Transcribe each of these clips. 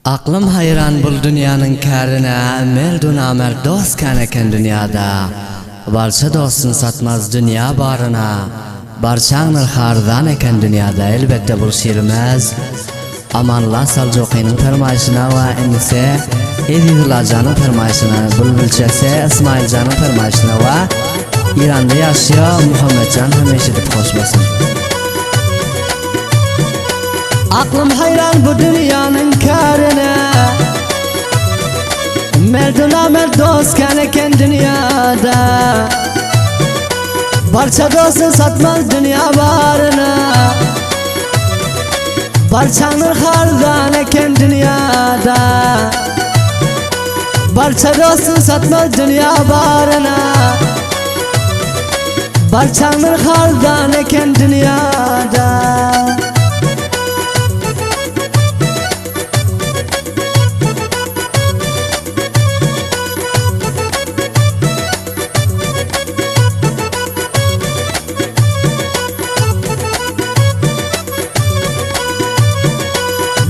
Aklym haýran bul dünýäniň kärine Merdu namert dost kän eken dünýada Barça dostun satmaz dünýä baryna Barçaň nyrhy arzan eken dünýada Elbetde bul şirmez Amanullah Saljukynyň permaýşyna we inisi Ezizullajanyň permaýşyna Bülbülçesi Ysmaýyljanyň permaýşyna we Iranda ýaşýa Muhammetjan hem eşidip hoş bolsun. Aklym haýran bu dünýäniň kärine Merdi namert dost kän eken dünýäde Barça dostun satmaz dünýä baryna Barçaň nyrhy arzan eken dünýäde Barça dostun satmaz dünýä baryna Barçaň nyrhy arzan eken dünýäde.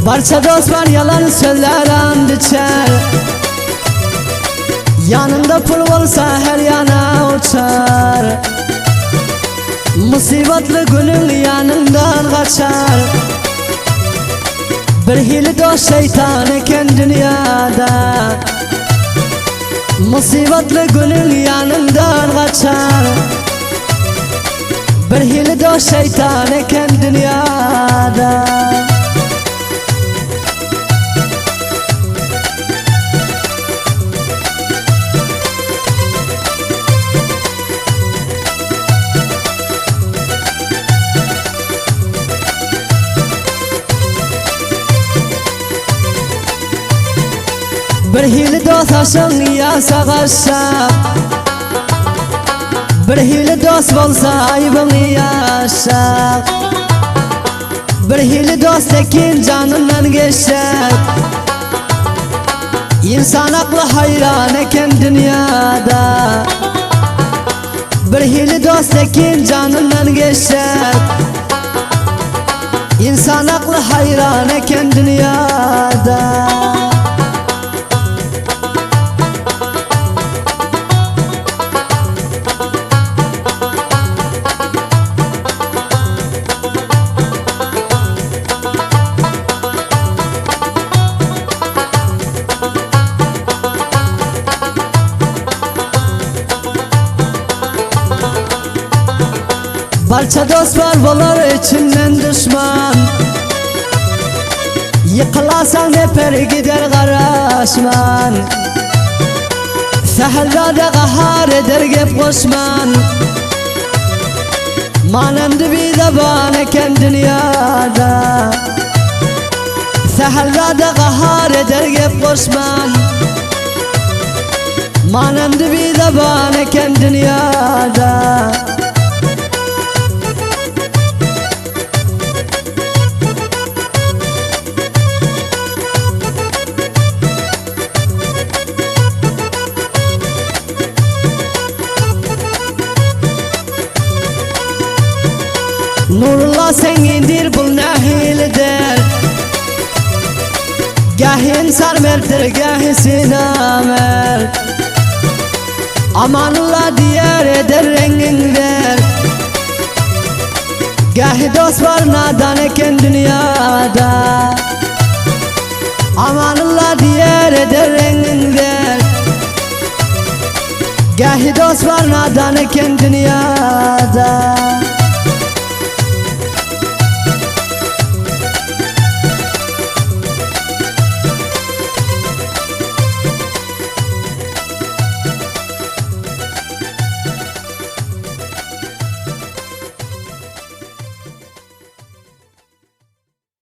Barça dost bar ýalan sözler and içer. Ýanynda pul bolsa her ýana uçar. Musibatly günüň ýanyňdan gaçar. Bir hili dost şeytan eken dünýäde. Musibatly günüň ýanyňdan gaçar. Bir hili dost şeytan eken dünýäde. Bir hili dost aşyň ýasa gaşa Bir hili dost bolsa aýbyň ýaşa Bir hili dost ekin janyndan geçer İnsan akly haýran eken dünýäde Bir hili dost ekin janyndan geçer İnsan akly haýran eken dünýäde. Barça dost bar bolar içinden düşman. Ýykylasaň neper gider garaşman. Sähellerde gahar eder gep goşman. Manandy bir zaban eken dünýada. Sähellerde gahar eder gep goşman. Manandy bir zaban eken dünýada. Nurullah sen indir bul nähilidir Gähi insan mertdir gähi namert Amanullah diýer eder rengin ver. Gähi dost bar nadan eken dünýada Amanullah diýer eder rengin ver. Gähi dost bar nadan eken dünýada.